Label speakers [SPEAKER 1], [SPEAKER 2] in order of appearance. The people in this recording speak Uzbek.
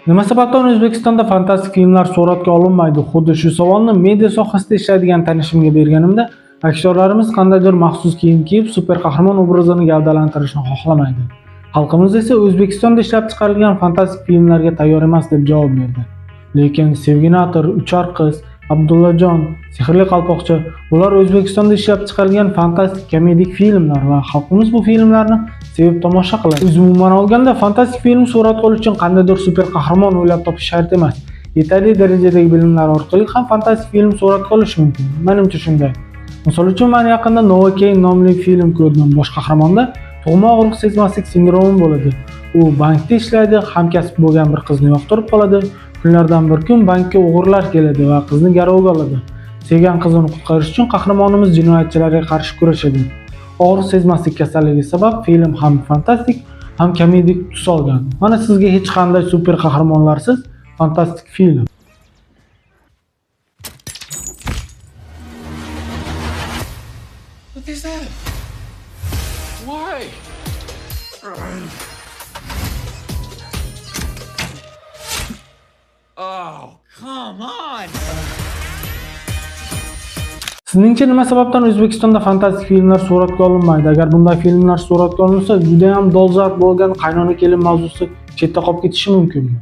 [SPEAKER 1] Nima sababdan O'zbekistonda fantastik filmlar suratga olinmaydi? Xuddi shu savolni media sohasida ishlaydigan tanishimga berganimda, aktyorlarimiz qandaydir maxsus kiyim kiyib super qahramon obrazini gavdalantirishni xohlamaydi. Xalqimiz esa O'zbekistonda ishlab chiqarilgan fantastik filmlarga tayyor emas deb javob berdi. Lekin Sevginator, Uchar qiz, Abdullajon, Sehrli qalpoqcha bular O'zbekistonda ishlab chiqarilgan fantastik komedik filmlar va xalqimiz bu filmlarni sevib tomosha qiladi. Umuman olganda fantastik film suratga olish uchun qandaydir super qahramon o'ylab topish shart emas. Yetarli darajadagi bilimlar orqali ham fantastik film suratga olish mumkin. Menimcha shunday. Misol uchun men yaqinda Novocaine nomli film ko'rdim. Bosh qahramonda tug'ma og'riq sezmaslik sindromi bo'ladi. U bankda ishlaydi, hamkasb bo'lgan bir qizni yoqtirib qoladi. Kunlardan bir kun bankka o'g'rilar keladi va qizni garovga oladi. Sevgan qizini qutqarish uchun qahramonimiz jinoyatchilarga qarshi kurashadi. Og'riq sezmaslik kasalligi sabab film ham fantastik, ham komedik tus olgan. Mana sizga hech qanday super qahramonlarsiz fantastik film.
[SPEAKER 2] What is that? Why? Oh, come on!
[SPEAKER 1] Sizningcha nima sababdan O'zbekistonda fantastik filmlar suratga olinmaydi? Agar bunday filmlar suratga olinsa, juda ham dolzarb bo'lgan qaynona kelin mavzusi chetda qolib ketishi mumkinmi?